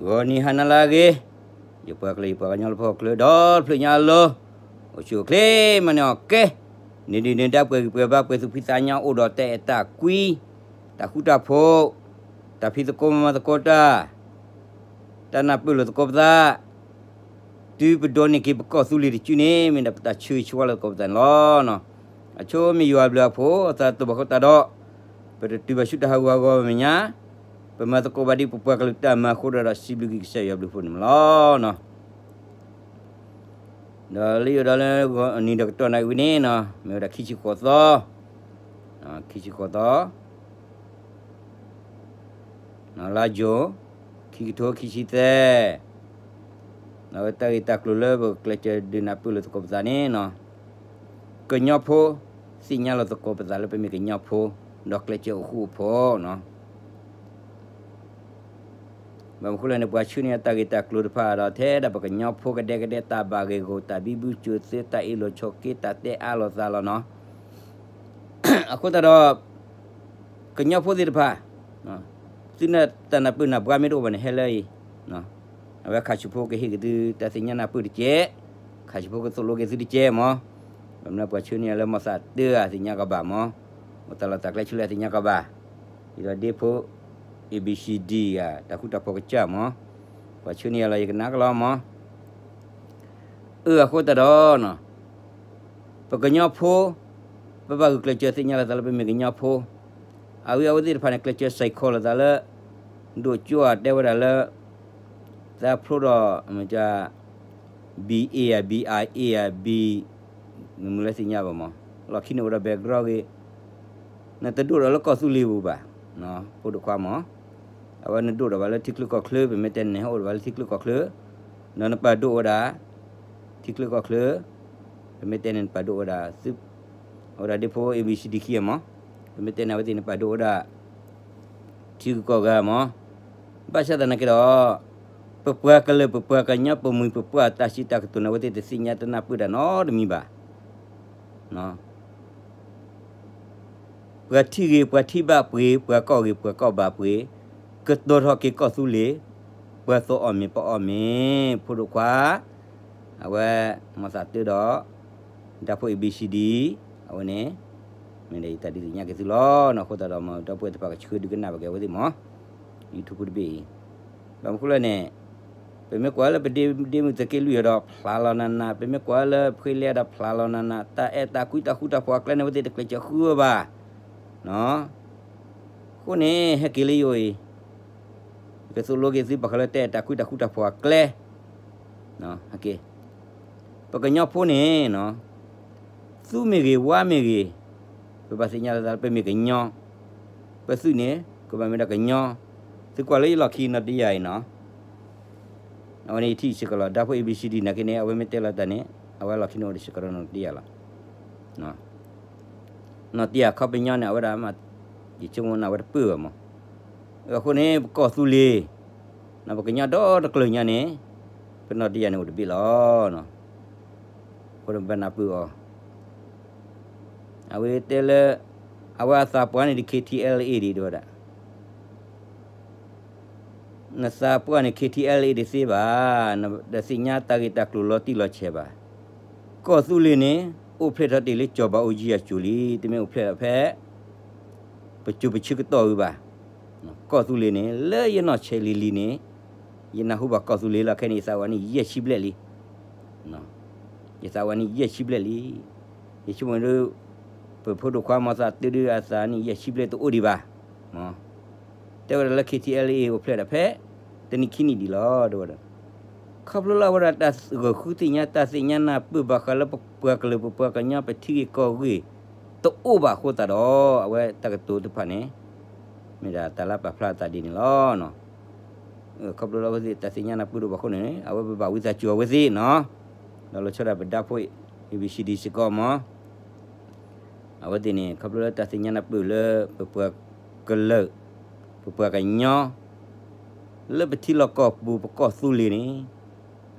ဂီၤနံၤဟါနၤလၢအဂ့ၤ, ယပှၤကလုာ်ယပှၤကညီလၢဖီခိၣ်ချၢဒီတဖျၢၣ်ညါအလိၤ, အိၣ်ဆူၣ်အိၣ်ချ့မၤန့ၢ်အီၤကဲ, န့ၢ်ဒုၣ်န့ၢ်ဒါပှဲၤဂံၢ်ပှဲၤဘါ ပှဲၤသူၣ်ဖှံသးညီအိၣ်ဒီးတၢ်အဲၣ်တၢ်ကွံ, တၢ်ဃူတၢ်ဖိး, တၢ်ဖံးသကိးမၤသကိးတၢ်, တၢ်နၢ်ပၢၢ်လိာ်သကိးပသး, တုၤပဒိးန့ၢ်က့ၤပကီၢ်သူလ့ၤတစုန့ၣ် မ့ၢ်ဒၣ်ပတၢ်ဆၢဂ့ၤဆၢဝါလိာ်သကိးပသးန့ၣ်လီၤ. အဆိမ့ၢ်ယွၤအဘျုးအဖှိၣ် အသးတဘၣ်ဃိသတးဒီး, ပတတုၤဘၣ်ဆူတၢ်ဟးဂူာ်ဟးဂီၤမဲာ်ညါ, ပမၤသကိးဘၣ်ဒ်ပပှၤကလုာ်တၢ်မၤအဃိဒီး စံးဘျုးက့ၤကစၢ်ယွၤအဘျုးအဖှိၣ်န့ၣ်လီၤ. ဒီးလၢယိၣ်ဒီးလၢနံၤဒီးကတီၢ်နၣ်ရံၣ်ဝံၤန့ၣ်, မ့ၢ်ဝဲဒၣ်ခံဆံဃိးသီ, ခံဆံဃိးသီ လါယူၤ, ခံကထိခံဆံသၢ, အဝဲတၢ်ဂ့ၢ်တၢ်ကျိၤလၢပကကျဲးစၢးဒုးနၢ်ပၢၢ်လိာ်သကိးပသးန့ၣ်, ကညီဖိ, သ့ၣ်ညါလိာ်သကိးပသးလၢပမ့ၢ်ကညီဖိ, ဒီးကျဲးစၢးအိၣ်ဃူအိၣ်ဖိး ဘၣ်မနုၤအဃိလဲၣ်န့ၣ် ပှၤဆှၢန့ၢ်အတၢ်ဂ့ၢ်တၢ်ကျိၤတဖၣ်ဒီး ထဲဒၣ်ပကညီဖိကဒဲကဒဲ တၢ်ဘၣ်ဂ့ၢ်ဂီၢ် တၢ်ဘံဘူစၢၤသု တၢ်အ့ၣ်လိာ်ဆိးက့ တၢ်တဲအါလိာ်သးလီၤနီၤ. အဃိသတးဒီး, ကညီဖိသ့ၣ်တဖၣ်, သုတၢ်နၢ်ပၢၢ်နၢ်ဘှါမ့ၢ်တအိၣ်ဘၣ်န့ၣ် ဟဲလၢအံၤ, အဝဲခးဆူၣ်ဖိကဟ့ၣ်က့ၤသုတၢ်သ့ၣ်ညါနၢ်ပၢၢ်တကဲး, ခးဆူၣ်ဖိကသိၣ်လိက့ၤသုတကဲးမး. ဘၣ်မနုၤပှၤဆှၢန့ၢ်အီၤလၢမီၢ်သးတၢအသ့ၣ်ညါကဘၣ်မး, မီၢ်သးလီၤတၢ်ကျဲဆူၣ်လၢအသ့ၣ်ညါကဘၣ်, ဒ်သိးဒ့ဖိ A B C D ဧါ တၢ်ဃူတၢ်ဖိးကစၢ်မး, ပှၤဆှၢန့ၢ်အီၤလီၤ ယကနၣ်ကလီမး. အၢ အဃိသတးဒီး, ပကညီဖိ, ပဘၣ်ဂုာ်ကျဲးစၢးသ့ၣ်ညါလိာ်သးလၢပမ့ၢ်ကညီဖိ, အဝဲအဝဲသ့ၣ်တဖၣ်န့ၣ် ကျဲးစၢးစဲးခီလိာ်သးလၢ, ဒိၣ်ကၠိဧါ တဲဝဲဒၣ်လၢ, သးဖျိဒီး, B A ဧါ B I A ဧါ B မ့ၢ်မနုၤလၢသ့ၣ်ညါဘၣ်မး, လီၢ်ခံန့ၣ်အိၣ်ဒီး background ဂ့ၤ, နတဒိၣ်ဒီးလၢကီၢ်သူလ့ၤပူၤဘၣ်, ဖိဒိၣ်ခွါမး, အဝဲနဒိၣ်ဒီးဘၣ်လၢထံချၢကီၢ်ချၢ ပမ့ၢ်တဲန့ၣ် ဟဲအိၣ်ဒီးဘၣ်လၢထံချၢကီၢ်ချၢ, ဒီးနပာ်ဒိၣ်ဝဲဒၣ်, ထံချၢကီၢ်ချၢ, ပမ့ၢ်တဲန့ၣ်နပာ်ဒိၣ်ဝဲဒၣ်, အဝဲဒၣ်ဒ့ဖိ A B C D ခံမး, ပမ့ၢ်တဲန့ၣ်အဝဲသ့ၣ်န့ၣ်ပာ်ဒိၣ်ဝဲဒၣ် ထံဂုၤကီၢ်ဂၤမး, ဘၣ်ဆၣ်သနာ်က့ဒီး, ပပှၤကလုာ်ပပှၤကညီပမှံၤပပှၢ်တၢ်စံးတၢ်ကတိၤန့ၣ် အဝဲသ့ၣ်တသ့ၣ်ညါတနၢ်ပၢၢ်တၢ်နီတမံၤဘၣ်. ပှၤထံၣ်ဂ့ၤပှၤထံၣ်ဘၣ်ပှ့ၤ, ပှၤကီၢ်ဂ့ၤပှၤကီၢ်ဘၣ်ပှ့ၤ, ကတိၤထီၣ်က့ၤကီၢ်သူလ့ၤ, ပှၤသိးအီၣ်မ့ၤပအီၣ်မ့ၤ, ဖိဒိၣ်ခွါ, အဝဲ, မီၢ်သးတၢဒီး, ဒၣ်ဖိ A B C D, အဝဲန့ၣ်, မ့ၢ်ဒ်အံၤတၢ်ဒုးသ့ၣ်ညါက့ၤသုလီၤနီၤ. အဃိသတးဒီး မ်ဒီပုၢ်ဝဲၢ်တဖၣ်ကဆှၢဒုးကနၣ်ဘၣ်က့ၤအဝဲသ့ၣ်မး, YouTube တဘ့ၣ်အံၤ, ဘၣ်မနုၤအဃိလဲၣ်န့ၣ်, ပမ့ၢ်ကွၢ်လၢပဒ့မုၢ်သုးက့လွံၢ်အံၤဒီးဖျါလီၤနးနး, ပမ့ၢ်ကွၢ်လၢဖှ့လဲအံၤဒီးဖျါလီၤနးနး, တၢ်အဲၣ်တၢ်ကွံတၢ်ဃူတၢ်ဖိးအကျဲန့ၣ် အဝဲသ့ၣ်တကျဲးစၢးဃုဝဲဘၣ် အဃိန့ၣ် ဟဲက့ၤလၢယအိၣ်အံၤ, ယကသိၣ်လိက့ၤသုဘၣ်ဃးလၢတၢ်အဲၣ်တၢ်ကွံတၢ်ဃူတၢ်ဖိးအကျဲ, ပကညီဖိန့ၣ်, သူမ့ၢ်ဂ့ၤဝါမ့ၢ်ဂ့ၤ, ပဘၣ်သ့ၣ်ညါလီၤသးလၢပမ့ၢ်ကညီ, ပသုးန့ၣ် ကဘၣ်မ့ၢ်ဒၣ်ကညီ, သုကွၢ်လၢယလီၢ်ခံနီၢ်တယၢ်အံၤနီၤ အဝဲန့ၣ်ယထံၣ်စ့ၢ်ကီးလီၤ, ဒၣ်ဖိ A B C D နာ်က့န့ၣ် အဝဲမ့ၢ်တဲလီၤတၢ်န့ၣ် အဝဲလီၢ်ခံန့ၣ်အိၣ်ဒီးစ့ၢ်ကီးဒီးနီၢ်တယၢ်လီၤ. နီၢ်တယၢ်ခီပညီန့ၣ် အဝဲဒၣ်မ့ၢ်, ယဆိကမိၣ်န့ၣ် အဝဲတပၢၢ်ဘၣ်မး, အဃိန့ၣ် ပကီၢ်သူလ့ၤ, ပကညီဒီတကလုာ်ညါန့ၣ်, ပနီၢ်တယၢ်န့ၣ်အိၣ်တဘ့ၣ်လီၤ. အဃိန့ၣ်ပဘၣ်နၢ်ပၢၢ်အီၤ အဝဲတဲလၢ, အဝဲအသးပှၢ်န့ၣ်ဒ် K T L A ဒံးတဲဝဲဒၣ်, နသးပှၢ်န့ၣ် K T L A တသ့ဘၣ်, ဒီးသ့ၣ်ညါတၢ်ဂ့ၢ်တၢ်ကျိၤလီၤတံၢ်လီၤဆဲးဘၣ်. ကီၢ်သူလ့ၤန့ၣ် အိၣ်ဖျဲၣ်ထီၣ်တ့ၢ်လၢစီၤဘးအူကၠံအစိၤလံ, တမ့ၢ်အိၣ်ဖျဲၣ်ထီၣ်ဖဲ ပစိၤပဆၢကတီၢ်ဝံၤဘၣ်. ကီၢ်သူလ့ၤန့ၣ် လၢယနီၢ်ဆဲးလံၤလံၤန့ၣ်, ယနၢ်ဟူဘၣ်ကီၢ်သူလ့ၤလီၤခဲန့ၣ် ယသးဝးန့ၣ်ယဲၢ်ဆံဘျဲၣ်လံ. ယသးဝးန့ၣ်ယဲၢ်ဆံဘျဲၣ်လံ. ယဆိကမိၣ်ဒ်, ပဖိဒိၣ်ခွါမီၢ်သးတၢဒုးအသးန့ၣ် ယဲၢ်ဆံဘျဲၣ်တအိၣ်ဒံးဘၣ်. တဲဝဲဒၣ်လၢ K T L A အိၣ်ဖျဲၣ်ဒၣ်ဖဲ တနံၣ်ခံနံၣ်ဒံးလီၤ တဲဝဲဒၣ်. ခီဖျိလၢအဝဲဒၣ်တၢ်ဂၢၢ်ဃုသ့ၣ်ညါ တၢ်သ့ၣ်ညါနၢ်ပၢၢ်ဘၣ်ဃးလၢပပှၤကလုာ်ပပှၤကညီပထံဂ့ၢ်ကီၢ်ဂ့ၢ် တအိၣ်ဘၣ်အဃိသတးဒီး အဝဲတၢ်ကတိၤတဖၣ်န့ၣ် မ့ၢ်ဒၣ်တၢ်လၢပာ်ဖျါအသးဒ်န့ၣ်လီၤ. ခီဖျိလၢအဝဲသ့ၣ်တၢ်သ့ၣ်ညါနၢ်ပၢၢ်တအိၣ်ဘၣ်အဃိန့ၣ် အဝဲပဘၣ်ဝံသးစူၤအဝဲသ့ၣ်နီၤ. ဒီးလီၤဆီဒၣ်ပဒၣ်ဖိ A B C D စ့ၢ်ကီးမး အဝဲသ့ၣ်န့ၣ် ခီဖျိလၢတၢ်သ့ၣ်ညါနၢ်ပၢၢ်လၢ ပပှၤကလုာ် ပပှၤကညီ လၢပထံလီၢ်ကီၢ်ပူၤ ပကီၢ်သူလ့ၤန့ၣ်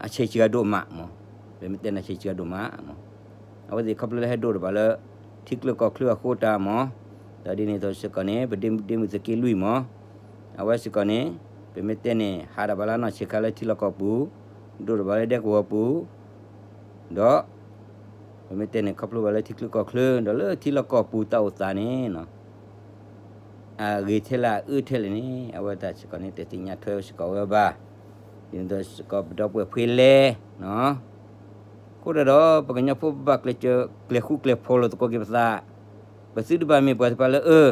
အဆံးစှၤဒိၣ်မးမး, ပမ့ၢ်တဲန့ၣ်အဆံးစှၤဒိၣ်မးမး, အဝဲသ့ၣ်ခီဖျိလၢဟဲဒိၣ်တဘၣ်လၢ ထံချၢကီၢ်ချၢအဃိတၢ်မး, ဒီးဒ်န့ၣ်အသိးစ့ၢ်ကီးန့ၣ် ပဒ့မုၢ်သုးက့လွံၢ်မး, အဝဲစ့ၢ်ကီးန့ၣ် ပမ့ၢ်တဲန့ၣ် ဟးဒၣ်ဘၣ်လၢအနီၢ်ဆံးခါလၢထံလီၢ်ကီၢ်ပူၤ, ဒိၣ်ဒၣ်ဘၣ်လၢဒဲကဝီၤပူၤ, ဒီး ပမ့ၢ်တဲန့ၣ် ခီဖျိဘၣ်လၢထံချၢကီၢ်ချၢ ဒီးလၢထံလီၢ်ကီၢ်ပူၤတၢ်အိၣ်သးန့ၣ် အဂ့ၤထဲလဲၣ်အအၢထဲလဲၣ်န့ၣ် အဝဲတၢ်စ့ၢ်ကီးန့ၣ် တသ့ၣ်ညါထွဲစ့ၢ်ကီးဝဲဘၣ်. ဒ်သိးစ့ၢ်ကီးပဒီပုၢ်ဝဲၢ်ဖှ့လဲၣ်, အဃိတၢ်ဒီး ပကညီဖိပဘၣ်ကျဲးစၢးကျဲၤဃူကျဲၤဖိးလိာ်သကိးက့ၤပသး, ပသုတဘၣ်မ့ၢ်ပှၤသ့ၣ်တဖၣ်လၢအၢ,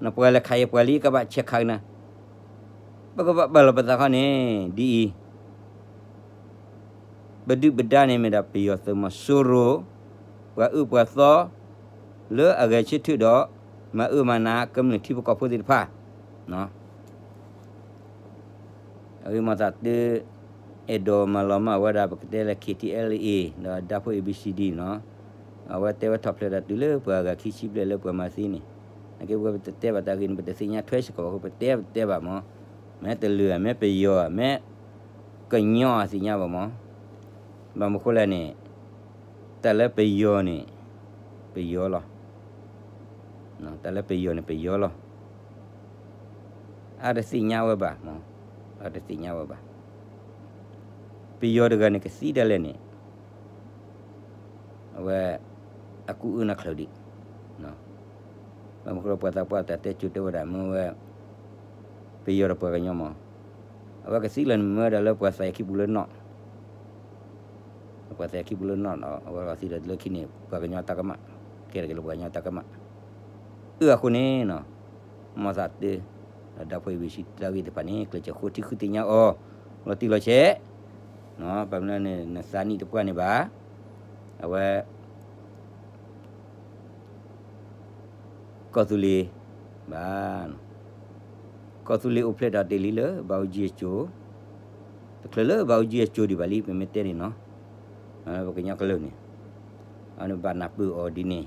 နပှၤလဲၤခးယဲပှၤလံ ကဘၣ်ဆဲးခးကနၤ, ပကဘၣ်ပာ်လီၤပသးခီန့ၣ် ဒ်အံၤ ပဒုၣ်ပဒါန့ၣ်မ့ၢ်ဒၣ်ပယီၤသုးမီၤစိရိၤ, ပှၤအၢပှၤသီ လၢအဂဲၤဆၢထၢၣ်ဒီး မၤအၢမၤနးကမျၢၢ်ထံဖိကီၢ်ဖိသ့ၣ်တဖၣ်, အဂ့ၢ်မီၢ်သးတၢ အဲၣ်ဒိးမၤလီၤမၢ်ဝဲဒၣ် ပကတဲလၢ K T L A ဒီး Darfur A B C D နီၤ, အဝဲတဲဝဲထီၣ်ဖျဲးဒီးတုၤလၢပှၤဂၤခံဆံဘျဲၣ်လၢပှၤမၤသံန့ၣ်, နာ်က့ပဝဲပတတဲဘၣ်တၢ်ဂ့ၢ်န့ၣ် ပတသ့ၣ်ညါထွဲစ့ၢ်ကီးဘၣ်အဃိ ပတဲပတဲဘၣ်မၢ်, မ့ၢ်တလၢာ် မ့ၢ်ပယီၤ မ့ၢ်ကညီအသ့ၣ်ညါဘၣ်မၢ်, ဘၣ်မနုၤဃိလဲၣ်န့ၣ် တၢ်လၢပယီၤန့ၣ် ပယီၤလီၤ, တၢ်လၢပယီၤန့ၣ် ပယီၤလီၤ, အတသ့ၣ်ညါဝဲဘၣ်မၢ်, အတသ့ၣ်ညါဝဲဘၣ်, ပယီၤတဂၤန့ၣ် ကသံဒၣ်လဲာ်န့ၣ် အဝဲ အကူအၢနၢ်ချၢဒံး, ဘၣ်မနုၤဃိလၢပှၤသးပှၢ်တၢ်တဲစိၤတဲဝဲဒၣ်မ့ၢ်ဝဲ ပယီၤဒီးပှၤကညီမၢ်, အဝဲကသံလၢန့ၣ်မ့ၢ်ဝဲဒၣ်လၢပှၤသးအခံပူၤလၢနီၢ် ပှၤသးအခံပူၤလၢနီၢ်ဒီး အဝဲသံဒီးလၢခံန့ၣ် ပှၤကညီတၢ်ကမၣ်, ကဲထီၣ်က့ၤလၢပှၤကညီတၢ်ကမၣ်, အဃိန့ၣ် မီၢ်သးတၢ ဒီး Darfur A B C D တၢ်ဂ့ၢ်တဖၣ်န့ၣ် ကျဲးစၢးဃိထံဃုသ့ၣ်ညါအီၤ လီၤတံၢ်လီၤဆဲး, ဘၣ်မနုၤန့ၣ် နသးနံၣ်တပှၢ်န့ၣ်ဘၣ်, အဝဲ ကီၢ်သူလ့ၤ ဘၣ်, ကီၢ်သူလ့ၤအိၣ်ဖျဲၣ်ထီၣ်တ့ၢ်လံလၢဘၣ်အူကၠံအစိၤ, တချုးလၢဘၣ်အူကၠံအစိၤဒံးဘၣ်လံ ပမ့ၢ်တဲန့ၣ်နီၤ, ပကညီကလုာ်န့ၣ် အန့ၣ်ဘၣ်နၢ်ပၢၢ်အီၤဒ်န့ၣ်,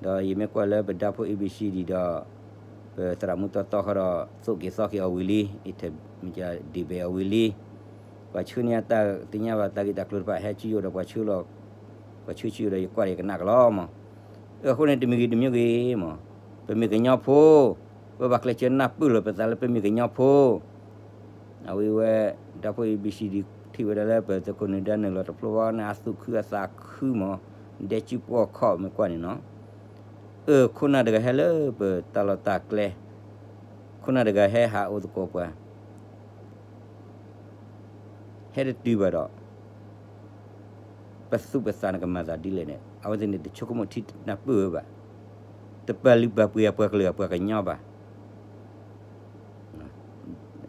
ဒီးယမ့ၢ်ကွၢ်လၢပ Darfur A B C D ဒီး ပသရၣ်မုၣ်တီတီဃီဒီး သိၣ်က့ၤသီက့ၤအီၤဝံၤလံ, မ့ၢ်ကဒံးဘဲအီၤဝံၤလံ, ပှၤဆှၢန့ၢ်တၢ်သ့ၣ်ညါဘၣ်တၢ်ဂ့ၢ်တၢ်ကျိၤတဖၣ် ဟဲဆူယအိၣ်ဒီးပှၤဆှၢလီၤ, ပှၤဆှၢဆူယအိၣ်ဒီးယကွၢ်ဒီးယကနၣ်ကလီမး, အဃိန့ၣ် တမံၤဂ့ၤတမံၤဂ့ၤမး, ပမ့ၢ်ကညီဖိ, ပဘၣ်ကျဲးစၢးနၢ်ပၢၢ်လီၤပသးလၢပမ့ၢ်ကညီဖိ အဝဲဝဲ Darfur A B C D ထံၣ်ဝဲဒၣ်လၢပသုးခိၣ်နၢၤဒါနုာ်လီၤတဖျိဘၣ်န့ၣ် အသူၣ်ခုအသးခုမး, ဒဲကၠူပှီၢ်ခီၣ်မ့ၢ်ကွၢ်န့ၣ်နီၤ, အခိၣ်နၢ်တဂၤဟဲလၢပတၢ်လီၢ်တၢ်ကျဲ, ခိၣ်နၢ်တဂၤဟဲဟးအိၣ်သကိးပှၤ ဟဲတတုၤဘၣ်ဒီး ပသူၣ်ပသးန့ၣ်ကမၤသးဒ်လဲၣ်န့ၣ် အဝဲသ့ၣ်န့ၣ် တဆိကမိၣ်ထံနၢ်ပၢၢ်ဝဲဘၣ်, တပာ်လုၢ်ပာ်ပှ့ၤအပှၤကလုာ်အပှၤကညီဘၣ်.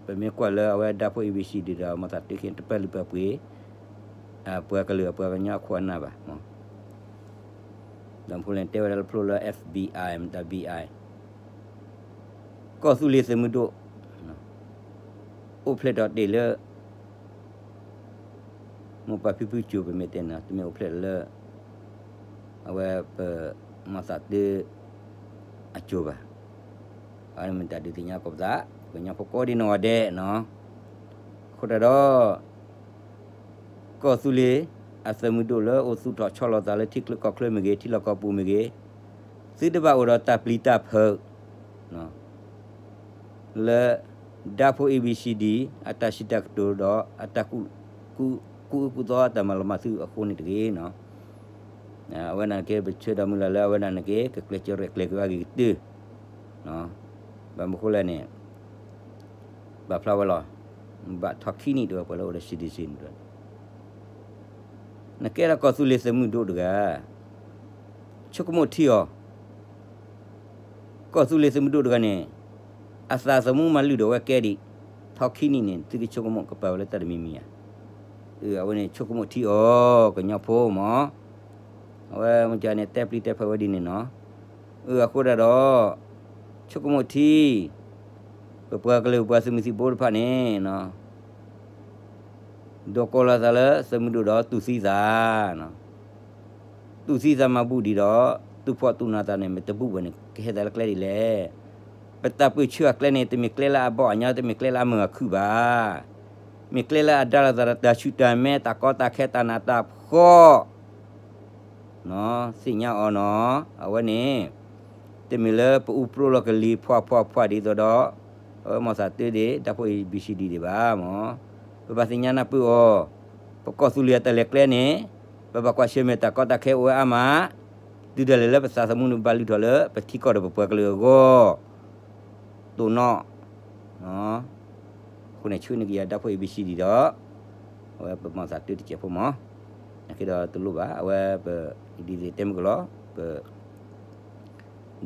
ပမ့ၢ်ကွၢ်လၢအဝဲဒၣ်ဖိ A B C D ဒီး မၤသးတခ့ တပာ်လုၢ်ပာ်ပှ့ၤ အပှၤကလုာ်အပှၤကညီအခိၣ်အနၢ်ဘၣ်. ဒီးဖိလၢတဲဝဲဒၣ်လၢဖျိလၢ F B I မတၤ B I ကီၢ်သူလ့ၤသုးမုၢ်ဒိၣ် အိၣ်ဖျဲၣ်ထီၣ်တ့ၢ်လၢ မိၢ်ပၢ်ဖံဖုစိၤ ပမ့ၢ်တဲန့ၣ် တမ့ၢ်အိၣ်ဖျဲၣ်လၢ အဝဲပမၤသးတ့ၢ်အစိၤဘၣ်. အဝဲမ့ၢ်တၢ်ဒုးသ့ၣ်ညါကိးပသး ပကညီဖိကိးဒံနီၢ်ဂၤဒဲးနီၤ. အဃိတၢ်ဒီး ကီၢ်သူလ့ၤအသုးမုၢ်ဒိၣ်လၢအိၣ်သူၣ်ထီၣ်ဆီလီၤသးလၢထံချၢကီၢ်ချၢမ့ၢ်ဂ့ၤ ထံလီၢ်ကီၢ်ပူၤမ့ၢ်ဂ့ၤ, သုတဘၣ်အိၣ်ဒီးတၢ်ပျံၤတၢ်ဖုး လၢ ဒၣ်ဖိ A B C D အတၢ်စံးတၢ်ကတိၤဒီး အတၢ်ကူၣ် ကူၣ်အၢကူၣ်သီအတၢ်မၤလီၤမၢ်သုအဃိန့ၣ်တဂ့ၤနီၤ. အဝဲဒၣ်န့ၣ်က့ ပဆၢဒီးမုၢ်လၢ်လၢအဝဲဒၣ်န့ၣ်က့ ကကျဲးစၢးရဲၣ်ကျဲၤက့ၤဝဲအဂ့ၤကတၢၢ် ဘၣ်မနုၤဃိလဲၣ်န့ၣ် ပာ်ဖျါဝဲလီၤ. ဘၣ်ထီၣ်ခံနံၣ်တဲဝဲ ပှၤလၢအိၣ်ဒီး citizen တဲဝဲ နကဲဒၣ်ကီၢ်သူလ့ၤသုးမုၢ်ဒိၣ်တဂၤ ဆိကမိၣ်ထံအီၤ ကီၢ်သူလ့ၤသုးမုၢ်ဒိၣ်တဂၤန့ၣ် အသးသမူမၤလုၢ်ဒိၣ်ဝဲကဲဒံး ထီၣ်ခံနံၣ်န့ၣ် သုကဆိကမိၣ်ကပာ်ဝဲလၢတၢ်တမံၤမံၤဧါ. အဝဲန့ၣ်ဆိကမိၣ်ထံအီၤ ကညီဖိမး အဝဲမ့ၢ်ကန့ၣ် တဲပျံၤတဲဖုးဝဲဒ်န့ၣ်နီၤ. အဃိဒၣ်ဒီး ဆိကမိၣ်ထံ ပပှၤကလုာ်ပပှၤသုးမုၢ်သံၣ်ဘိတဖၣ်န့ၣ် ဒိးကိးလီၤသးလၢသုးမုၢ်ဒိၣ်ဒီးတူၢ်သံသး တူၢ်သံသးမၤဘူၣ်ဒံးဒီး တူၢ်ဖှီၣ်တူၢ်နးသးန့ၣ် မ့ၢ်တဘူၣ်ဘၣ်န့ၣ် ကဟဲသးလၢကျဲဒ်လဲၣ်. ပတၢ်ပၢၢ်ဆၢအကျဲန့ၣ် တမ့ၢ်ကျဲလၢအဘီၣ်အညီ တမ့ၢ်ကျဲလၢအမုာ်အခုၣ်ဘၣ်. မ့ၢ်ကျဲလၢအဒါလီၤသးဒီးတၢ်ဆူၣ်တၢ်မဲ တၢ်ကီတၢ်ခဲတၢ်နးတၢ်ဖှီၣ် သ့ၣ်ညါအီၤနီၤ အဝဲန့ၣ် တမ့ၢ်လၢပအူပြိလီၤကလံၤဖှီၣ်ဖှီၣ်ဖှီၣ်ဒ်သိးဒီး အဝဲမီၢ်သးတၢ်ဒ် ဒၣ်ဖိ A B C D ဒံးဘၣ်မၢ်, ပဘၣ်သ့ၣ်ညါနၢ်ပၢၢ်အီၤ, ပကီၢ်သူလ့ၤအတၢ်လဲၤကျဲန့ၣ်, ပဘၣ်ကွၢ်ဆၢၣ်မဲာ်တၢ်ကီတၢ်ခဲအိၣ်ဝဲအါမး, တုၤဒၣ်လဲာ်လၢပသးသမူန့ၣ်ဘၣ်လုၢ်ထီၣ်လၢပထံကီၢ်ဒီးပပှၤကလုာ်အဂီၢ်, တိၢ်နီၣ် အဃိန့ၣ်ဆှၢန့ၢ်က့ၤယၤဒၣ်ဖိ A B C D ဒီး, အဝဲပမီၢ်သးတၢ်တစဲးဖိမၢ်, နက့ဒီးတလိၣ်ဘၣ် အဝဲပ ဒ်သိးတဲမုၢ်ကလီၤ, ပ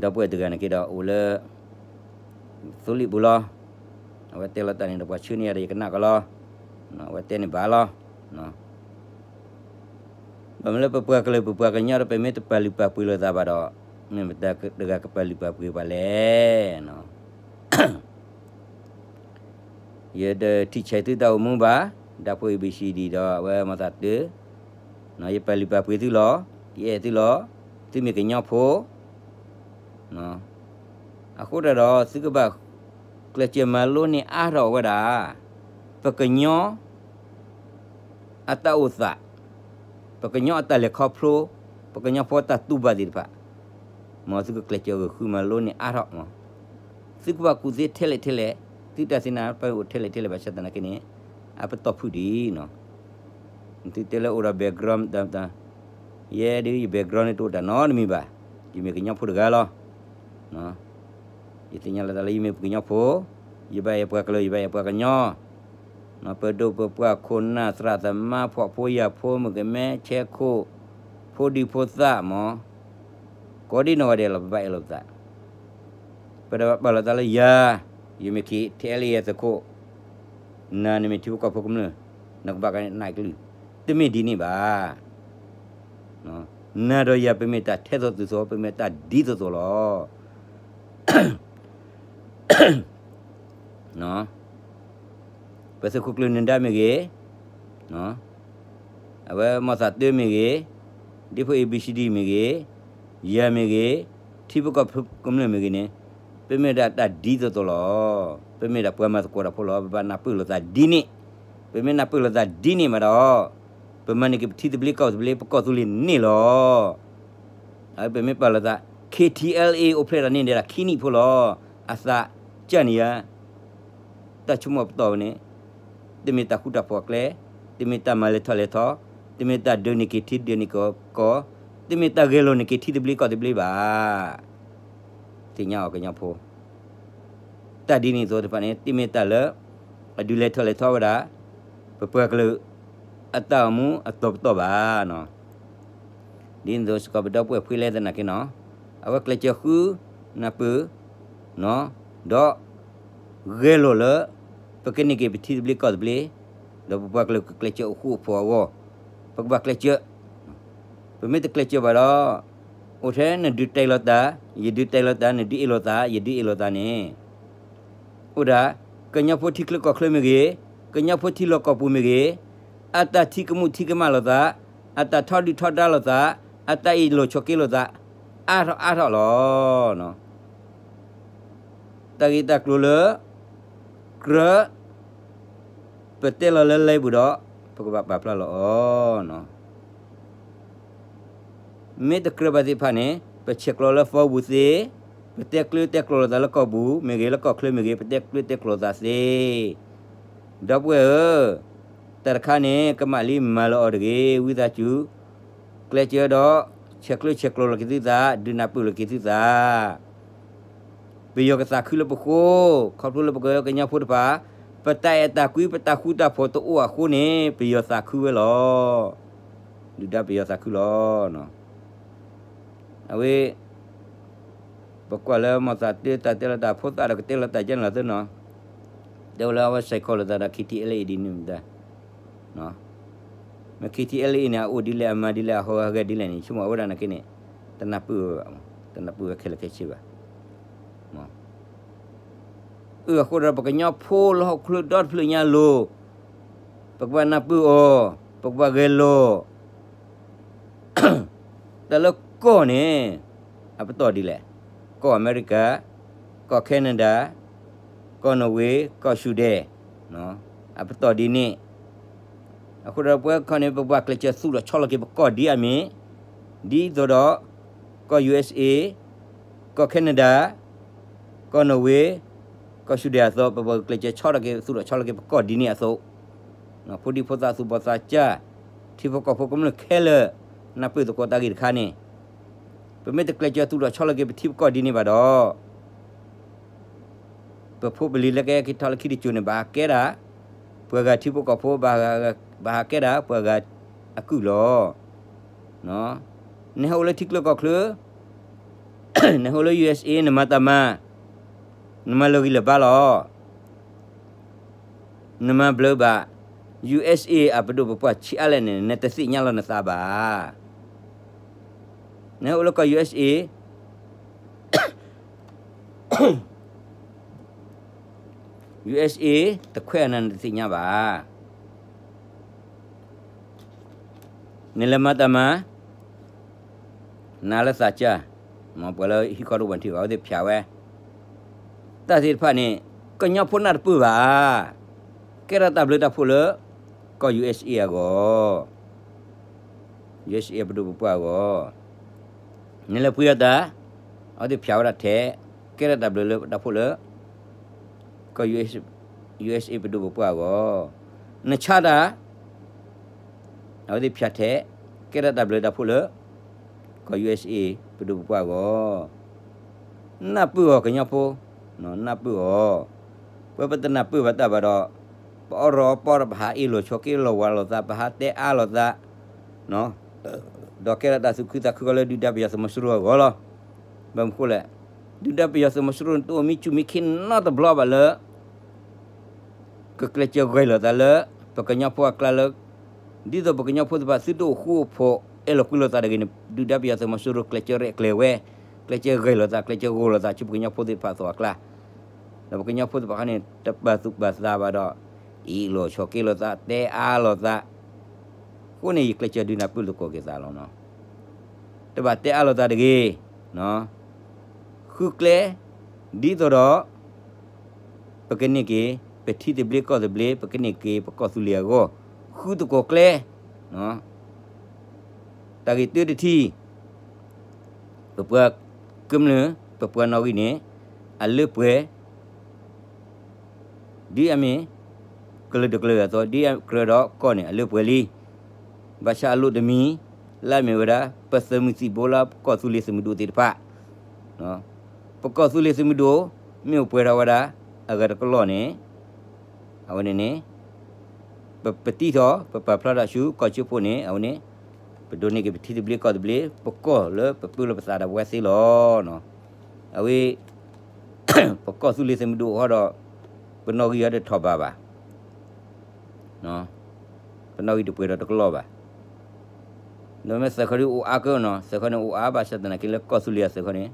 ဒီပုၢ်ဝဲၢ်တဂၤန့ၣ်က့ဒီးအိၣ်လၢ သိလ့ၣ်ပူၤလီၤ, အဝဲတဲလီၤတၢ်န့ၣ်ဒီးပှၤဆှၢန့ၢ်ယၤဒီးယကနၣ်ကလီၤ, အဝဲတဲန့ၣ်ဘၣ်လီၤ, ဘၣ်မနုၤလၢပပှၤကလုာ်ပပှၤကညီဒီး ပမ့ၢ်တပာ်လုၢ်ပာ်ပှ့ၤလိာ်သးဘၣ်ဒီး, မ့ၢ်မတၤတဂၤကပာ်လုၢ်ပာ်ပှ့ၤပှၤလဲၣ် ယတထံၣ်ဆဲးသုတၢ်အိၣ်မူဘၣ်, ဒၣ်ဖိ A B C D ဒီးအဝဲမီၢ်သးတၢ်, ယပာ်လုၢ်ပာ်ပှ့ၤသုလီၤ, ယအဲၣ်သုလီၤ, သုမ့ၢ်ကညီဖိ, အဃိတၢ်ဒီး သုကဘၣ်ကျဲးစၢးမၤလိန့ၢ်အါထီၣ်ဝဲဒၣ် ပကညီ အတၢ်အိၣ်သး, ပကညီအတၢ်လဲၤခီဖျိ, ပကညီဖိတၢ်တူၢ်ဘၣ်သ့ၣ်တဖၣ်, မ်သုကကျဲးစၢးဂဲၤဃုမၤလိန့ၢ်အါထီၣ်, သုကဘၣ်ကူၣ်သ့ထဲလဲၣ်ထဲလဲၣ်, သုတၢ်သ့ၣ်နၢ်ပၢၢ်အိၣ်ထဲလဲၣ်ထဲလဲၣ်ဘၣ်ဆၣ်သနာ်က့န့ၣ်, အပတီၢ်ဖုၣ်ဒံးနီၤ, သုတဲလၢအိၣ်ဒီး background တၢ်, ယဲဒ်ယ background န့ၣ်တအိၣ်တၢ်နီတမံၤဘၣ်, ယမ့ၢ်ကညီဖိတဂၤလီၤ. ယသ့ၣ်ညါလီၤသးလၢယမ့ၢ်ပကညီဖိ, ယဘၣ်ယပှၤကလုာ် ယဘၣ်ယပှၤကညီ, ပဒိၣ်ပပှၢ်ခိၣ်နၢ်သရၣ်သမါဖှီၣ်ဖိယာ်ဖိမုၣ်ကမဲဆဲခိၣ်, ဖိဒံဖိသၣ်မၢ်, ကိးဒံနီၢ်ဂၤဒဲးလီၤ ပဘၣ်အဲၣ်လိာ်ပသး, ပတဘၣ်ပာ်လီၤသးလၢယၤ, ယမ့ၢ် K T L A သုးခိၣ်, နၤနမ့ၢ်ထံဖိကီၢ်ဖိကမျၢၢ်, နကဘၣ်ကနၣ်ကလုၢ်, တမ့ၢ်ဒ်န့ၣ်ဘၣ်. နၤဒီးယၤ ပမ့ၢ်တၢ်ထဲသိးတုၤသိး ပမ့ၢ်တၢ်ဒ်သိးသိးလီၤ. ပသုးခိၣ်ကျၢၢ်နၢၤဒါမ့ၢ်ဂ့ၤ, အဝဲမီၢ်သးတၢ်မ့ၢ်ဂ့ၤ, ဒ်ဖိ A B C D မ့ၢ်ဂ့ၤ, ယၤမ့ၢ်ဂ့ၤ, ထံဖိကီၢ်ဖိကမျၢၢ်မ့ၢ်ဂ့ၤန့ၣ်, ပမ့ၢ်ဒၣ်တၢ်ဒ်သိးသိးလီၤ. ပမ့ၢ်ဒၣ်ပှၤမၤသကိးတၢ်ဖိလီၤ. ပဘၣ်နၢ်ပၢၢ်လိာ်သးဒ်န့ၣ်, ပမ့ၢ်နၢ်ပၢၢ်လိာ်သးဒ်န့ၣ်မးဒီး, ပမၤန့ၢ်က့ၤပထံသဘျ့ကီၢ်သဘျ့ ပကီၢ်သူလ့ၤန့ၣ်လီၤ. အဝဲပမ့ၢ်ပာ်လိာ်သး K T L A အိၣ်ဖျဲၣ်ထီၣ်န့ၢ်ဒဲးဒၣ်ခံနံၣ်ဖိလီၤ. အသးကၢ်န့ၢ်ယၤ တၢ်ဆိကမိၣ်ပတီၢ်ဝဲန့ၣ်, တမ့ၢ်တၢ်ဃူတၢ်ဖိးအကျဲ, တမ့ၢ်တၢ်မၤလဲၤထီၣ်လဲၤထီ, တမ့ၢ်တၢ်ဒုးန့ၢ်က့ၤထံဒုးန့ၢ်က့ၤကီၢ်, တမ့ၢ်တၢ်ဂဲၤလိာ်န့ၢ်က့ၤထံသဘျ့ကီၢ်သဘျ့ဘၣ်. သ့ၣ်ညါအီၤကညီဖိ တၢ်ဒ်န့ၣ်အသိးတဖၣ်န့ၣ် တမ့ၢ်တၢ်လၢ အဒုးလဲၤထီၣ်လဲၤထီဝဲဒၣ် ပပှၤကလုာ် အတၢ်အိၣ်မူအတီၤပတီၢ်ဘၣ်နီၤ. ဒ်န့ၣ်အသိးစ့ၢ်ကီး ပဒီပုၢ်ဝဲၢ်ဖှံလဲသနာ်က့နီၤ, အဝဲကျဲးစၢးဃုနၢ်ပၢၢ် ဒီး ဂဲၤလိာ်လၢ ပကန့ၢ်က့ၤပထံသဘျ့ကီၢ်သဘျ့, ဒီးပပှၤကလုာ်ကကျဲးစၢးအိၣ်ဃူအိၣ်ဖိးအဂီၢ်, ပကဘၣ်ကျဲးစၢး, ပမ့ၢ်တကျဲးစၢးဘၣ်ဒီး အိၣ်ထဲနဒုးတဲလိာ်သး, ယဒုးတဲလိာ်သး, နဒုးအ့ၣ်လိာ်သး, ယဒုးအ့ၣ်လိာ်သးန့ၣ်, အိၣ်ဒၣ် ကညီဖိထံချၢကီၢ်ချၢမ့ၢ်ဂ့ၤ, ကညီဖိထံလီၢ်ကီၢ်ပူၤမ့ၢ်ဂ့ၤ, အတၢ်ထံကမူၣ်ထံကမၣ်လိာ်သး, အတၢ်ထီဒုၣ်ထီဒါလိာ်သး, အတၢ်အ့ၣ်လိာ်ဆိးက့လိာ်သး, အါထီၣ်အါထီၣ်လီၤ. တၢ်ဂ့ၢ်တၢ်ကျိၤလၢ ကြၢး ပတဲလီၤလၢလံာ်ပူၤဒီး ပကဘၣ်ပာ်ဖျါလီၤအီၤနီၤ. မ့ၢ်တကြၢးဘၣ်သ့ၣ်တဖၣ်န့ၣ် ပဆဲးကျိးလၢ Facebook သ့, ပတဲကျၢၤတဲကျိၤလိာ်သးလၢကီၢ်ပူၤမ့ၢ်ဂ့ၤ လၢကီၢ်ချၢမ့ၢ်ဂ့ၤ ပတဲကျၢၤတဲကျိၤလိာ်သးသ့. ဒီပုၢ်ဝဲၢ်ဧၢ, တၢ်တခါန့ၣ် ကမၣ်လံမၤလၢအီၤတဂ့ၤ, ဝံသးစူၤ ကျဲးစၢးဒီး ဆဲးကျၢၤဆဲးကျိးလိာ်က့ၤသုသး, ဒုးနၢ်ပၢၢ်လိာ်က့ၤသုသး ပယီၤကသးခုလၢပဃိ, ခီဖျိလၢပကညီဖိတဖၣ် ပတၢ်အဲၣ်တၢ်ကွံ ပတၢ်ဃူတၢ်ဖိးတအိၣ်အဃိန့ၣ် ပယီၤသးခုဝဲလီၤ. ဒုၣ်ဒါပယီၤသးခုလီၤ. အဝဲ ပကွၢ်လၢမီၢ်သးတၢ်တဲလီၤတၢ်ဖိသၣ်ဒီးကတဲလီၤတၢ်ကဲန့ၣ်လီၤသနီၤ, တဲဝဲလၢအဝဲစဲးကီးလိာ်သးဒီး KTLA ဒ်န့ၣ်မတၤ မ့ၢ် KTLA န့ၣ် အအိၣ်ဒ်လဲၣ် အမၤဒ်လဲၣ် အဟီၣ်အဂဲၤဒ်လဲၣ်န့ၣ် ဆိကမိၣ်ဝဲဒၣ်နာ်က့န့ၣ် တနၢ်ပၢၢ်ဝဲဘၣ်, တနၢ်ပၢၢ်ဝဲခဲလၢာ်ခဲဆ့ဘၣ်. အဃိဒီးပကညီဖိလၢဟီၣ်ခိၣ်ချၢဒီတဖျၢၣ်ညါလိၤ, ပကဘၣ်နၢ်ပၢၢ်အီၤ, ပကဘၣ်ဂဲၤလိာ် တၢ်လၢကီၢ်န့ၣ် အပတီၢ်ဒ်လဲၣ်, ကီၢ်အမဲရကၤ, ကီၢ်ခဲနဒၤ, ကီၢ်နီၣ်ဝ့, ကီၢ်ဆူၣ်ဒဲး, အပတီၢ်ဒ်န့ၣ်, အဃိဒီးပဝဲခီန့ၣ် ပကဘၣ်ကျဲးစၢးသူၣ်ထီၣ်ဆီလီၤက့ၤပကီၢ်ဒ်အမ့ၢ်, ဒ်သိးဒီး ကီၢ် ယူႇအ့ၣ်စ့ၣ်, ကီၢ်ခဲနဒၤ, ကီၢ်နီၣ်ဝ့, ကီၢ်ဆူၣ်ဒဲးအသိး ပပှၤကျဲးစၢးဆီၣ်ထီၣ်က့ၤ သူၣ်ထီၣ်ဆီၣ်လီၤက့ၤပကီၢ်ဒ်န့ၣ်အသိး, ဖိဒံဖိသၣ်သူၣ်ဘီၣ်သးစၢ်, ထံဖိကီၢ်ဖိကမျၢၢ်ခဲလၢာ် နၢ်ပၢၢ်သကိးတၢ်ဂ့ၢ်တခါန့ၣ်, ပမ့ၢ်တကျဲးစၢးသူၣ်ထီၣ်ဆီၣ်လီၤက့ၤပထံပကီၢ်ဒ်န့ၣ်ဘၣ်ဒီး ပဖိပလံၤလၢကဟဲက့ၤထီၣ်လၢခံတစိၤန့ၣ် ဘၣ်ဟးကဲဒၣ်, ပှၤဂၤထံဖိကီၢ်ဖိ ဘၣ်ဟးကဲဒၣ် ပှၤဂၤအကုၢ်လီၤ. နဟဲအိၣ်လၢထံချၢကီၢ်ချၢ, နဟဲအိၣ်လၢ ယူၢ်အ့ၣ်အ့ၣ် နမၤတၢ်မၤ, နမၤလီၤဂံၢ်လၢၤဘါလီၤ. နမၤဘျၢဘၣ် ယူၢ်အ့ၣ်အ့ၣ် အပဒိၣ်ပပှၢ်ဆံးအါလဲၣ်န့ၣ် နတသ့ၣ်ညါလီၤနသးဘၣ်. နဟဲအိၣ်လၢကီၢ် ယူၢ်အ့ၣ်အ့ၣ်, ယူၢ်အ့ၣ်အ့ၣ် တခွဲးအနၤနတသ့ၣ်ညါဘၣ်. နလဲၤမၤတၢ်မၤ, နၤလၢသးစၢ်, မ်ပှၤလၢဟံၣ်ခီတအိၣ်ဘၣ်ထံၣ်ဘၣ် အဝဲသ့ၣ်ဖၠးဝဲ, တၢ်သ့ၣ်တဖၣ်န့ၣ် ကညီဖိနၢ်တပၢၢ်ဘၣ်. ကဲထီၣ်တၢ်ဘျုးတၢ်ဖှိၣ်လၢ ကီၢ် ယူၢ်အ့ၣ်အ့ၣ် အဂီၢ်, ယူၢ်အ့ၣ်အ့ၣ် ပဒိၣ်ပပှၢ်အဂီၢ်, နလဲၤပှ့ၤအီၣ်တၢ်, အဝဲသ့ၣ်ဖၠးဝဲဒၣ်ထဲ, ကဲထီၣ်တၢ်ဘျုးလၢတၢ်ဖှိၣ်လၢ ကီၢ် ယူၢ်အ့ၣ်အ့ၣ် ပဒိၣ်ပပှၢ်အဂီၢ်, နဆါတၢ်, အဝဲသ့ၣ်ဖၠးထဲ, ကဲထီၣ်တၢ်ဘျုးတၢ်ဖှိၣ်လၢ ကီၢ် ယူၢ်အ့ၣ်အ့ၣ် ပဒိၣ်ပပှၢ်အဂီၢ်, နၢ်ပၢၢ်အီၤကညီဖိ, နၢ်ပၢၢ်အီၤ, ပပတနၢ်ပၢၢ်ဘၣ်တၢ်ဘၣ်ဒီး ပအီၣ်ရီအီပီဒီး ပဟးအ့ၣ်လိာ်ဆိးက့လိာ်ဝးလိာ်သး ပဟးတဲအါလိာ်သး, ဒီးကဲထီၣ်တၢ်သူၣ်ခုသးခုဃီလၢဒုၣ်ဒါပယီၤသုးမီၤစိရိၤအဂီၢ်လီၤ. ဘၣ်မနုၤဃိလဲၣ်, ဒုၣ်ဒါပယီၤသုးမီၤစိရိၤန့ၣ် တအိၣ်မံဆူၣ်မံခ့နီတဘျီဘၣ်လၢ ကကျဲးစၢးဂဲၤလိာ်သးလၢ ပကညီဖိအကျါလၢ ဒ်သိးပကညီဖိသ့ၣ်တဖၣ် သုတအိၣ်ဃူအိၣ်ဖိး အဲၣ်လိာ်ကွံလိာ်သးတဂ့ၤန့ၣ် ဒုၣ်ဒါပယီၤသုးမီၤစိရိၤ ကျဲးစၢးရဲၣ်ကျဲၤဝဲ, ကျဲးစၢးဂဲၤလိာ်သး ကျဲးစၢးဂီၤလိာ်သး ဆူပကညီဖိသ့ၣ်တဖၣ်အသိးအကျါ, ဒီးပကညီဖိသ့ၣ်တဖၣ်ခီန့ၣ် တပာ်သူၣ်ပာ်သးဘၣ်ဒီး အ့ၣ်လိာ်ဆိးက့လိာ်သး တဲအါလိာ်သး, အဃိန့ၣ် ယကျဲးစၢးဒုးနၢ်ပၢၢ်သကိးက့ၤသးလီၤနီၤ. တဘၣ်တဲအါလိာ်သးတဂ့ၤ, ဃုကျဲ, ဒ်သိးဒီး ပကန့ၢ်က့ၤ ပထံသဘျ့ကီၢ်သဘျ့ ပကန့ၢ်က့ၤ ပကီၢ်သူလ့ၤအဂီၢ်, ဃုသကိးကျဲ, တၢ်ဂ့ၢ်တၢတထံၣ်, ပပှၤကမျၢၢ် ပပှၤနီၣ်ဂံၢ်န့ၣ် အလၢပှဲၤ ဒ်အမ့ၢ် ကလုာ်တကလုာ်အသိး ဒ်ကြၢးဒီးကီၢ်န့ၣ် အလၢပှဲၤလံ. ဘၣ်ဆၣ်အလိၣ်တမံၤ လၢအမ့ၢ်ဝဲဒၣ် ပသုးမုၢ်သံၣ်ဘိလၢပကီၢ်သူလ့ၤသုးမုၢ်ဒိၣ်သ့ၣ်တဖၣ်, ပကီၢ်သူလ့ၤသုးမုၢ်ဒိၣ် မ့ၢ်အိၣ်ပှဲၤထီၣ်ဝဲဒၣ် အဂၤတကလီၢ်န့ၣ် အဝဲန့ၣ်န့ၣ် ပပတံထီၣ် ပပာ်ဖျါထီၣ်ဆူကီၢ်ဆၢဖိန့ၣ် အဝဲန့ၣ် ပဒိးန့ၢ်က့ၤပထံသဘျ့ကီၢ်သဘျ့ ပကီၢ်လၢပပၢလၢပသးဒီးပဝဲသ့လီၤ. အဝဲ ပကီၢ်သူလ့ၤသုးမုၢ်ဒိၣ်အိၣ်ဃီဒီး ပနီၣ်ဂံၢ်အီၤတထီၣ်ဘၣ်ဘၣ် ပနီၣ်ဂံၢ်တပှဲၤဒီးတကလီၢ်ဘၣ်. ဒီးမ့ၢ်သုးခီဒုးအိၣ်အါကၢနီၤ သုးခီန့ၣ်အိၣ်အါ ဘၣ်ဆၣ်သနာ်က့လၢကီၢ်သူလ့ၤအသုးခီန့ၣ်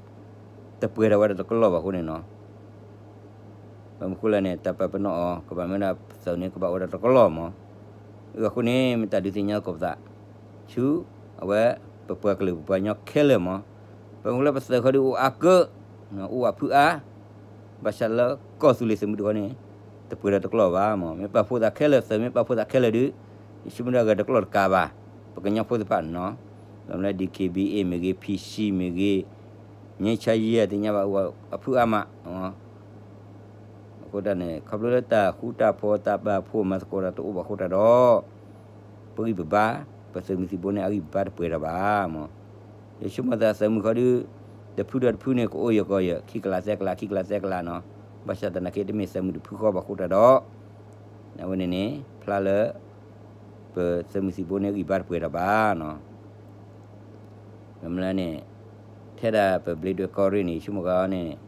တပှဲၤထီၣ်ဝဲဒီးတကလီၢ်ဘၣ်အဃိန့ၣ်နီၤ. ဘၣ်မနုၤဃိလဲၣ်န့ၣ် တၢ်ပာ်ပနီၣ်အီၤ ကဘၣ်မ့ၢ်ဒၣ်သုးန့ၣ် ကဘၣ်အိၣ်ဒီးတကလီၢ်မး. အဃိန့ၣ် မ့ၢ်တၢ်ဒုးသ့ၣ်ညါသကိးပသး ဆူ အဝဲ ပပှၤကလုာ်ပပှၤကညီခဲလၢာ်မး. ဘၣ်မနုၤဃိလၢပသုးခီဒုးအိၣ်အါကၢ အိၣ်အဖုအါ ဘၣ်ဆၣ်လၢကီၢ်သူလ့ၤသုးမုၢ်ဒိၣ်ခီန့ၣ် တပှဲၤဒီးတကလီၢ်ဘၣ်မး. မ့ၢ်ပာ်ဖှိၣ်သးခဲလၢာ် သုးမ့ၢ်ပာ်ဖှိၣ်သးခဲလၢာ်ဒုး ယဆိကမိၣ်ဒၣ်အဂၤတကလီၢ်တကးဘၣ် ပကညီဖိသ့ၣ်တဖၣ်နီၤ. ဒီးမ့ၢ်လၢ ဒံၣ်ခ့ၣ်ဘံၣ်အ့ၣ် မ့ၢ်ဂ့ၤ ဖံၣ်ဆံမ့ၢ်ဂ့ၤ ငြိမ်းချမ်းရေး သ့ၣ်ညါဘၣ်အိၣ်အဖုအါမး အဃိတၢ်န့ၣ် ခီဖျိလၢတၢ်ဃူတၢ်ဖိး တၢ်ပာ်ဖှိၣ်မၤသကိးတၢ်တအိၣ်ဘၣ်အဃိတၢ်ဒီး ပဂံၢ်ပဘါ ပသုးမုၢ်သံၣ်ဘိန့ၣ် အဂံၢ်ပဘါတပှဲၤထီၣ်ဘၣ်မး. ယဆိကမိၣ်သးသုးမုၢ်ခီဒုး တဖုဒီးတဖုန့ၣ် ကအိၣ်ယီၤကီၢ်ယီၤ ခံကလးသၢကလး ခံကလးသၢကလးနီၤ. ဘၣ်ဆၣ်သနာ်က့ တမ့ၢ်သုးမုၢ်တဖုဃီဘၣ်အဃိတၢ်ဒီး အဝဲန့ၣ်န့ၣ် ဖျါလၢ ပသုးမုၢ်သံၣ်ဘိန့ၣ် ဂံၢ်ဘါတပှဲၤထီၣ်ဘၣ်နီၤ. မ့ၢ်လၢန့ၣ် ထဲဒၣ်ပဘျ့ဒွဲၣ်ကီၢ်ရ့ၣ်န့ၣ် ယဆိကမိၣ်ဃီန့ၣ်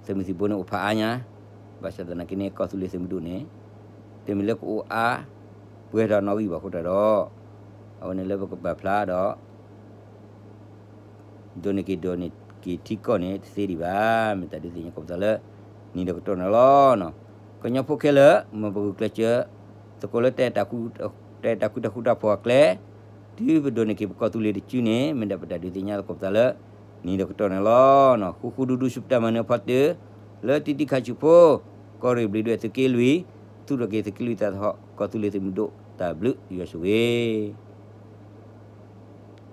သုးမုၢ်သံၣ်ဘိန့ၣ်အိၣ်ဖးအါညါ, ဘၣ်ဆၣ်သနာ်က့န့ၣ် ကီၢ်သူလ့ၤသုးမုၢ်ဒိၣ်န့ၣ် တမ့ၢ်လၢကအိၣ်အါ ပှဲၤထီၣ်နီၣ်ဂံၢ်ဘၣ်အဃိတၢ်ဒီး အဝဲန့ၣ်လၢပကပာ်ဖျါဒီး ဒိးန့ၢ်က့ၤဒိးန့ၢ်က့ၤထံကီၢ်န့ၣ် တသ့ဒံးဘၣ်. မ့ၢ်တၢ်ဒုးသ့ၣ်ညါသကိးပသးလၢ နံၤဒီးကတီၢ်န့ၣ်လီၤ. ကညီဖိခဲလၢာ် မ်ပဂုာ်ကျဲးစၢး သကိးလၢ တၢ်အဲၣ်တၢ်ကွံတၢ်ဃူတၢ်ဖိးအကျဲ တုၤပဒိးန့ၢ်က့ၤပကီၢ်သူလ့ၤတစုန့ၣ် မ့ၢ်ဒၣ်ပတၢ်ဒုးသ့ၣ်ညါသကိးပသးလၢ နံၤဒီးကတီၢ်န့ၣ်လီၤ. ဃူဃူဒူဒူဆူပတၢ်မၤနၢၤဖီတၢၢ် လၢတံၤတံၤခါဆူၣ်ဖိ ကီၢ်ရ့ၣ်ဘျ့ဒွဲၣ်သုးက့လွံၢ် သူၣ်ထီၣ်က့ၤသုးက့လွံၢ်သးသဟီၣ် ကီၢ်သူလ့ၤသုးမုၢ်ဒိၣ် တၢ်ဘျုးယွၤဆိၣ်ဂ့ၤ